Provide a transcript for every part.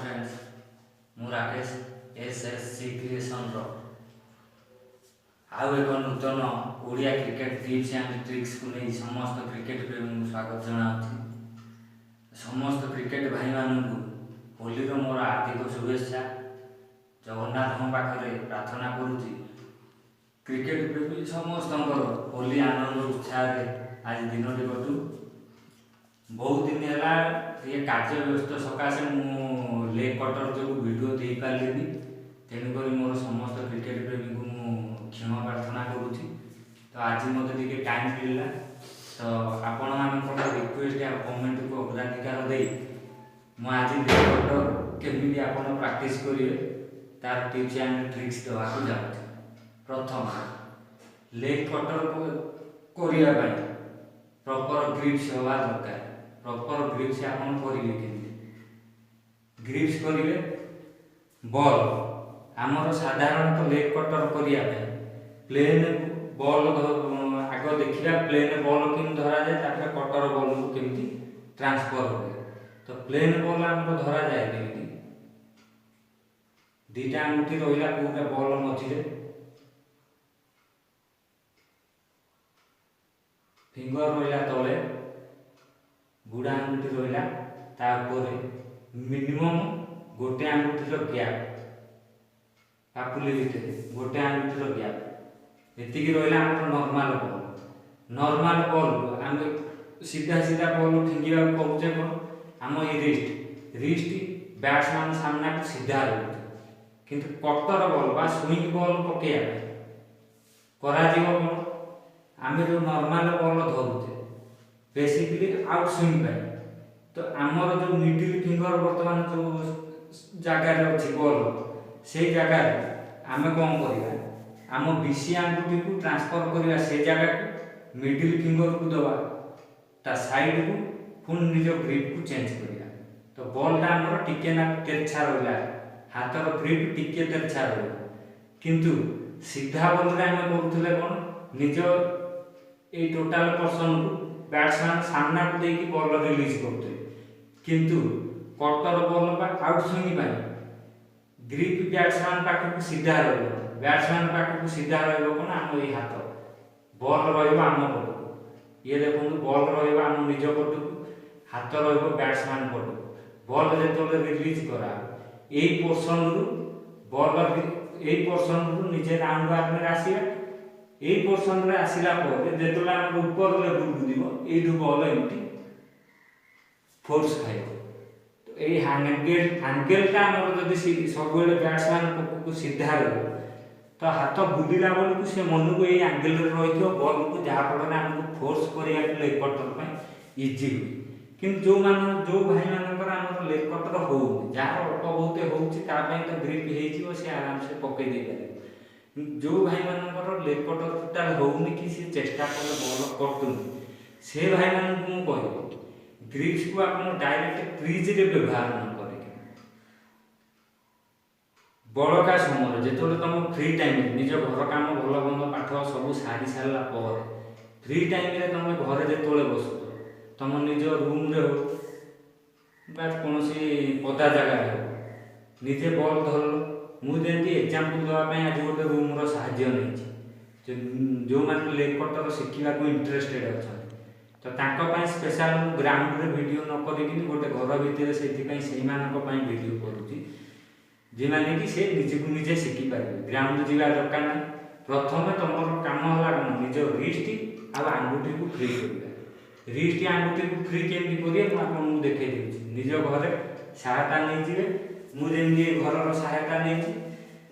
Friends, ମୁଁ Rakesh, S S C କ୍ରିଏସନ୍ର ଆଉ ଏକ ନୂତନ ଓଡ଼ିଆ କ୍ରିକେଟ ଟିପ୍ସ ଆଣ୍ଡ ଟ୍ରିକ୍ସକୁ ନେଇ ସମସ୍ତ କ୍ରିକେଟ ପ୍ରେମୀଙ୍କୁ ସ୍ୱାଗତ ଜଣାଉଛି। ସମସ୍ତ କ୍ରିକେଟ ଭାଇମାନଙ୍କୁ ହୋଲିର ମୋର ହାର୍ଦ୍ଦିକ ଶୁଭେଚ୍ଛା। ଜଗନ୍ନାଥଙ୍କ ପାଖରେ ପ୍ରାର୍ଥନା କରୁଛି, କ୍ରିକେଟ ପ୍ରେମୀ ସମସ୍ତଙ୍କର ହୋଲି ଆନନ୍ଦ ଉତ୍ସାହରେ ଆଜି ଦିନଟି କଟୁ। ବହୁତ ଦିନ ହେଲା ଟିକେ କାର୍ଯ୍ୟ ବ୍ୟସ୍ତ ସକାଶେ ମୁଁ ଲେଗ୍ କଟର ଯୋଗୁଁ ଭିଡ଼ିଓ ଦେଇପାରିଲିନି। ତେଣୁକରି ମୋର ସମସ୍ତ କ୍ରିକେଟ ପ୍ରେମୀଙ୍କୁ ମୁଁ କ୍ଷମା ପ୍ରାର୍ଥନା କରୁଛି। ତ ଆଜି ମୋତେ ଟିକେ ଟାଇମ୍ ମିଳିଲା, ତ ଆପଣମାନଙ୍କର ରିକ୍ୱେଷ୍ଟ ଆଉ କମେଣ୍ଟକୁ ଅଗ୍ରାଧିକାର ଦେଇ ମୁଁ ଆଜି ଲେଗ୍ କଟର କେମିତି ଆପଣ ପ୍ରାକ୍ଟିସ୍ କରିବେ ତାର ଟିପ୍ସ ଆଣ୍ଡ ଟ୍ରିକ୍ସ ଦେବାକୁ ଯାଉଛି। ପ୍ରଥମ, ଲେଗ୍ କଟର କରିବା ପାଇଁ ପ୍ରପର ଗ୍ରିପ୍ସ ହେବା ଦରକାର। ପ୍ରପର ଗ୍ରିପ୍ସ ଆପଣ କରିବେ କେମିତି? ଗ୍ରିପ୍ସ କରିବେ ବଲ୍। ଆମର ସାଧାରଣତଃ ଲେଗ୍ କଟର କରିବା ପାଇଁ ପ୍ଲେନ୍ ବଲ୍ ଆଗ ଦେଖିବା, ପ୍ଲେନ୍ ବଲ୍ କେମିତି ଧରାଯାଏ, ତାପରେ କଟର ବଲ୍କୁ କେମିତି ଟ୍ରାନ୍ସଫର ହୁଏ। ତ ପ୍ଲେନ୍ ବଲ୍ ଆମର ଧରାଯାଏ କେମିତି? ଦୁଇଟା ଆଙ୍ଗୁଠି ରହିଲା ପୁରା ବଲ୍ ମଝିରେ, ଫିଙ୍ଗର ରହିଲା ତଳେ, ବୁଢ଼ା ଆଙ୍ଗୁଠି ରହିଲା ତା ଉପରେ, ମିନିମମ୍ ଗୋଟେ ଆଙ୍ଗୁଠିର ଗ୍ୟାପ୍, ପାପୁଲି ଭିତରେ ଗୋଟେ ଆଙ୍ଗୁଠିର ଗ୍ୟାପ୍ ଏତିକି ରହିଲା ଆମର ନର୍ମାଲ ବଲ୍। ନର୍ମାଲ ବଲ୍କୁ ଆମେ ସିଧା ସିଧା ବଲ୍ ଫିଙ୍ଗିବାକୁ କରୁଛେ କ'ଣ? ଆମ ଏଇ ରିଷ୍ଟ ବ୍ୟାଟ୍ସମ୍ୟାନ୍ ସାମ୍ନାକୁ ସିଧା ରହୁଛି। କିନ୍ତୁ କଟର ବଲ୍ ବା ସୁଇଙ୍ଗ ବଲ୍ ପକେଇବା ପାଇଁ କରାଯିବ କ'ଣ? ଆମେ ଯେଉଁ ନର୍ମାଲ ବଲ୍ ଧରୁଛେ ବେସିକଲି ଆଉଟ୍ ସୁଇଙ୍ଗ ପାଇଁ, ତ ଆମର ଯେଉଁ ମିଡିଲ୍ ଫିଙ୍ଗର ବର୍ତ୍ତମାନ ଯେଉଁ ଜାଗାରେ ଅଛି ବଲ୍, ସେଇ ଜାଗାରେ ଆମେ କ'ଣ କରିବା? ଆମ ବିଶି ଆଙ୍ଗୁଠିକୁ ଟ୍ରାନ୍ସଫର କରିବା ସେ ଜାଗାକୁ, ମିଡିଲ୍ ଫିଙ୍ଗରକୁ ଦେବା ତା ସାଇଡ଼କୁ, ପୁଣି ନିଜ ଗ୍ରିପ୍କୁ ଚେଞ୍ଜ କରିବା। ତ ବଲ୍ଟା ଆମର ଟିକେ ନା ତେର୍ଛା ରହିଲା, ହାତର ଗ୍ରିପ୍ ଟିକେ ତେର୍ଛା ରହିବ। କିନ୍ତୁ ସିଧା ବଲ୍ରେ ଆମେ କରୁଥିଲେ କ'ଣ? ନିଜ ଏଇ ଟୋଟାଲ ପର୍ସନକୁ ବ୍ୟାଟ୍ସମ୍ୟାନ୍ ସାମ୍ନାକୁ ଦେଇକି ବଲ୍ ରିଲିଜ୍ କରୁଥିଲେ। କିନ୍ତୁ କଟର ବଲ୍ ବା ଆଉଟ୍ ସୁଇଙ୍ଗ ପାଇଁ ଗ୍ରିପ୍ ବ୍ୟାଟ୍ସମ୍ୟାନ୍ ପାଖକୁ ସିଧା ରହିବ। ବ୍ୟାଟ୍ସମ୍ୟାନ୍ ପାଖକୁ ସିଧା ରହିବ କ'ଣ? ଆମ ଏଇ ହାତ ବଲ୍ ରହିବ ଆମ ପଟକୁ। ଇଏ ଦେଖନ୍ତୁ, ବଲ୍ ରହିବ ଆମ ନିଜ ପଟକୁ, ହାତ ରହିବ ବ୍ୟାଟ୍ସମ୍ୟାନ୍ ପଟକୁ। ବଲ୍ ଯେତେବେଳେ ରିଲିଜ୍ କରାହବ, ଏଇ ପୋର୍ସନରୁ ବଲ୍, ଏଇ ପୋର୍ସନରୁ ନିଜେ ରାଉଣ୍ଡ ଆର୍ମରେ ଆସିବା। ଏଇ ପୋର୍ସନରେ ଆସିଲା ପରେ ଯେତେବେଳେ ଆମର ଉପର ଲେବୁଲକୁ ଯିବ, ଏଇଠୁ ବଲ୍ ଏମିତି ଫୋର୍ସ ଖାଇବ। ତ ଏଇ ଆଙ୍ଗେଲଟା ଆମର ଯଦି ସବୁବେଳେ ବ୍ୟାଟ୍ସମ୍ୟାନ୍ ପଟକୁ ସିଧା ରହିବ, ତ ହାତ ବୁଲିଲା ବେଳକୁ ସେ ମନକୁ ଏଇ ଆଙ୍ଗେଲରେ ରହିଥିବ ବଲ୍କୁ, ଯାହାଫଳରେ ଆମକୁ ଫୋର୍ସ କରିବାକୁ ଲେଗ୍ କଟର ପାଇଁ ଇଜି ହୁଏ। କିନ୍ତୁ ଯେଉଁ ଭାଇମାନଙ୍କର ଆମର ଲେଗ୍ କଟର ହେଉନି, ଯାହାର ଅଳ୍ପ ବହୁତ ହେଉଛି, ତା ପାଇଁ ତ ଗ୍ରିପ୍ ହେଇଯିବ, ସେ ଆରାମସେ ପକେଇ ଦେଇପାରିବ। ଯେଉଁ ଭାଇମାନଙ୍କର ଲେଗ୍ କଟର ଟୋଟାଲ ହେଉନି କି ସେ ଚେଷ୍ଟା କଲେ ବଲ୍ କଟୁନି, ସେ ଭାଇମାନଙ୍କୁ ମୁଁ କହିବି, ଗ୍ରିପ୍ସକୁ ଆପଣ ଡାଇରେକ୍ଟ କ୍ରିଜ୍ରେ ବ୍ୟବହାର ନ କରିକି ବଳକା ସମୟରେ, ଯେତେବେଳେ ତୁମ ଫ୍ରି ଟାଇମ୍, ନିଜ ଘର କାମ ଭଲ ମନ୍ଦ ପାଠ ସବୁ ସାରି ସାରିଲା ପରେ ଫ୍ରି ଟାଇମ୍ରେ ତୁମେ ଘରେ ଯେତେବେଳେ ବସୁଛ, ତୁମ ନିଜ ରୁମ୍ରେ ହଉ ବା କୌଣସି ପଦା ଜାଗାରେ ହଉ, ନିଜେ ବଲ୍ ଧରିଲ। ମୁଁ ଯେମିତି ଏକ୍ଜାମ୍ପଲ୍ ଦେବା ପାଇଁ ଆଜି ଗୋଟେ ରୁମ୍ର ସାହାଯ୍ୟ ନେଇଛି। ଯେଉଁମାନେ ଲେଗ୍ କଟର ଶିଖିବାକୁ ଇଣ୍ଟରେଷ୍ଟେଡ଼ ଅଛନ୍ତି, ତ ତାଙ୍କ ପାଇଁ ସ୍ପେଶାଲ ମୁଁ ଗ୍ରାଉଣ୍ଡରେ ଭିଡ଼ିଓ ନ କରିକିନି ଗୋଟେ ଘର ଭିତରେ ସେଇଥିପାଇଁ ସେଇମାନଙ୍କ ପାଇଁ ଭିଡ଼ିଓ କରୁଛି, ଯେଉଁମାନେ କି ସେ ନିଜକୁ ନିଜେ ଶିଖିପାରିବେ, ଗ୍ରାଉଣ୍ଡ ଯିବା ଦରକାର ନାହିଁ। ପ୍ରଥମେ ତୁମର କାମ ହେଲା କ'ଣ? ନିଜ ରିଷ୍ଟ ଆଉ ଆଙ୍ଗୁଠିକୁ ଫ୍ରି କରିବା। ରିଷ୍ଟ ଆଙ୍ଗୁଠିକୁ ଫ୍ରି କେମିତି କରିବେ, ମୁଁ ଆପଣଙ୍କୁ ଦେଖାଇ ଦେଉଛି। ନିଜ ଘରେ ସହାୟତା ନେଇଯିବେ। ମୁଁ ଯେମିତି ଘରର ସହାୟତା ନେଇଛି,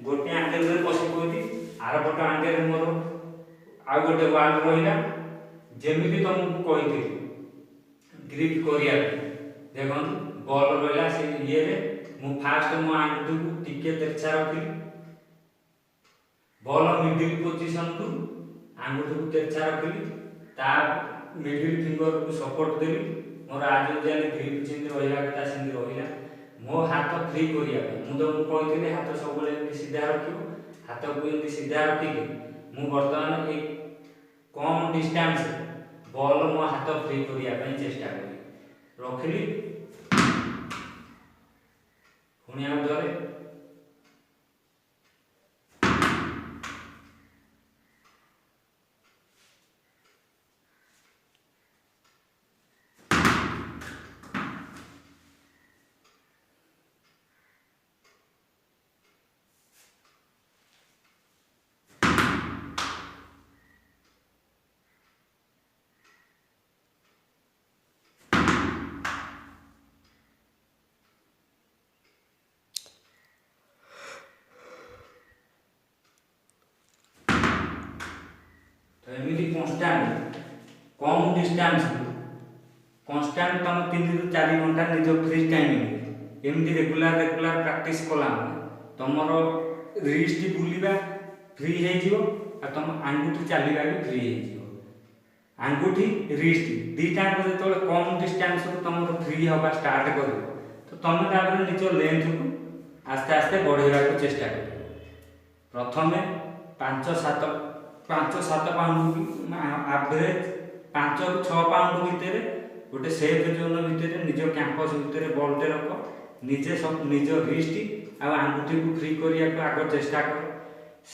ଗୋଟେ ଆଙ୍ଗେଲରେ ବସି ପଡ଼ିଛି, ଆର ପଟ ଆଙ୍ଗେଲରେ ମୋର ଆଉ ଗୋଟେ ୱାଲ୍ ରହିଲା। ଯେମିତି ତୁମକୁ କହିଥିଲି ଗ୍ରିପ୍ କରିବା ପାଇଁ, ଦେଖନ୍ତୁ ବଲ୍ ରହିଲା ସେ ଇଏରେ, ମୁଁ ଫାଷ୍ଟ ମୋ ଆଙ୍ଗୁଠିକୁ ଟିକେ ତେର୍ଛା ରଖିଲି, ବଲ୍ ମିଡିଲ୍ ପୋଜିସନକୁ ଆଙ୍ଗୁଠିକୁ ତେର୍ଛା ରଖିଲି, ତା ମିଡିଲ୍ ଫିଙ୍ଗରକୁ ସପୋର୍ଟ ଦେଲି। ମୋର ଆଜ୍ ୟୁଜୁଆଲି ଗ୍ରିପ୍ ଯେମିତି ରହିବା କଥା ସେମିତି ରହିଲା। ମୋ ହାତ ଫ୍ରି କରିବା ପାଇଁ ମୁଁ ତୁମକୁ କହିଥିଲି, ହାତ ସବୁବେଳେ ଏମିତି ସିଧା ରଖିବ। ହାତକୁ ଏମିତି ସିଧା ରଖିକି ମୁଁ ବର୍ତ୍ତମାନ ଏଇ କମ୍ ଡିଷ୍ଟାନ୍ସ ବଲ୍ ମୋ ହାତ ଫ୍ରି କରିବା ପାଇଁ ଚେଷ୍ଟା କରିବି। ରଖିଲି। ପୁଣି ଆଉ ଥରେ। ତ ଏମିତି କନଷ୍ଟାଣ୍ଟ କମ୍ ଡିଷ୍ଟାନ୍ସ, କନଷ୍ଟାଣ୍ଟ ତମେ 3ରୁ 4 ଘଣ୍ଟା ନିଜ ଫ୍ରି ଟାଇମିଂରେ ଏମିତି ରେଗୁଲାର ରେଗୁଲାର ପ୍ରାକ୍ଟିସ୍ କଲା ମାନେ ତମର ରିଷ୍ଟ ବୁଲିବା ଫ୍ରି ହେଇଯିବ ଆଉ ତମ ଆଙ୍ଗୁଠି ଚାଲିବା ବି ଫ୍ରି ହେଇଯିବ। ଆଙ୍ଗୁଠି, ରିଷ୍ଟ ଦୁଇଟାଙ୍କ ଯେତେବେଳେ କମ୍ ଡିଷ୍ଟାନ୍ସରୁ ତମର ଫ୍ରି ହେବା ଷ୍ଟାର୍ଟ କରିବ, ତ ତମେ ତାପରେ ନିଜ ଲେନ୍ଥକୁ ଆସ୍ତେ ଆସ୍ତେ ବଢ଼େଇବାକୁ ଚେଷ୍ଟା କରିବ। ପ୍ରଥମେ 5-7 ପାଉଣ୍ଡ, ଆଭରେଜ 5ରୁ 6 ପାଉଣ୍ଡ ଭିତରେ, ଗୋଟେ ସେଫ୍ ଜୋନ୍ ଭିତରେ, ନିଜ କ୍ୟାମ୍ପସ୍ ଭିତରେ ବଲ୍ଟେ ରଖ। ନିଜେ ସବୁ ନିଜ ରିଷ୍ଟ ଆଉ ଆଙ୍ଗୁଠିକୁ ଫ୍ରି କରିବାକୁ ଆଗ ଚେଷ୍ଟା କର।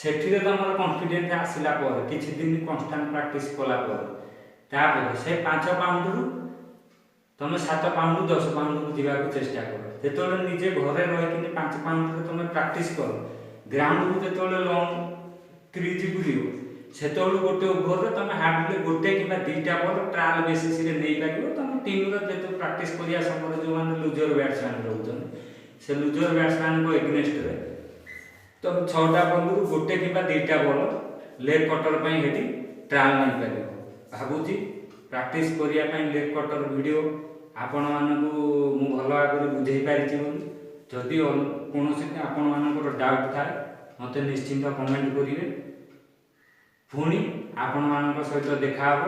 ସେଠିରେ ତମର କନଫିଡେଣ୍ଟ ଆସିଲା ପରେ, କିଛି ଦିନ କନଷ୍ଟାଣ୍ଟ ପ୍ରାକ୍ଟିସ୍ କଲା ପରେ, ତାପରେ ସେ 5 ପାଉଣ୍ଡରୁ ତମେ 7 ପାଉଣ୍ଡ, 10 ପାଉଣ୍ଡକୁ ଯିବାକୁ ଚେଷ୍ଟା କର। ଯେତେବେଳେ ନିଜେ ଘରେ ରହିକିନି 5 ପାଉଣ୍ଡରେ ତମେ ପ୍ରାକ୍ଟିସ୍ କର, ଗ୍ରାଉଣ୍ଡକୁ ଯେତେବେଳେ ଲଙ୍ଗ କ୍ରିଜ୍କୁ ଯିବ, ସେତେବେଳକୁ ଗୋଟେ ଓଭରରେ ତମେ ହାର୍ଡଲି ଗୋଟେ କିମ୍ବା 2ଟା ବଲ୍ ଟ୍ରାଏଲ୍ ବେସିସ୍ରେ ନେଇପାରିବ। ତମ ଟିମ୍ର ଯେତେ ପ୍ରାକ୍ଟିସ୍ କରିବା ସମୟରେ ଯେଉଁମାନେ ଲୁଜର ବ୍ୟାଟ୍ସମ୍ୟାନ୍ ରହୁଛନ୍ତି, ସେ ଲୁଜର ବ୍ୟାଟ୍ସମ୍ୟାନ୍ଙ୍କ ଏଗନେଷ୍ଟରେ ତମେ 6ଟା ବଲ୍ରୁ ଗୋଟେ କିମ୍ବା 2ଟା ବଲ୍ ଲେଗ୍ କଟର ପାଇଁ ସେଠି ଟ୍ରାଏଲ୍ ନେଇପାରିବ। ଭାବୁଛି ପ୍ରାକ୍ଟିସ୍ କରିବା ପାଇଁ ଲେଗ୍ କଟର ଭିଡ଼ିଓ ଆପଣମାନଙ୍କୁ ମୁଁ ଭଲ ଭାବରେ ବୁଝେଇ ପାରିଛି ବୋଲି। ଯଦି କୌଣସି ଆପଣମାନଙ୍କର ଡାଉଟ୍ ଥାଏ, ମୋତେ ନିଶ୍ଚିନ୍ତ କମେଣ୍ଟ କରିବେ। ପୁଣି ଆପଣମାନଙ୍କ ସହିତ ଦେଖାହେବ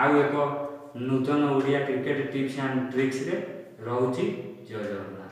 ଆଉ ଏକ ନୂତନ ଓଡ଼ିଆ କ୍ରିକେଟ ଟିପ୍ସ ଆଣ୍ଡ ଟ୍ରିକ୍ସରେ। ରହୁଛି, ଜୟ ଜଗନ୍ନାଥ।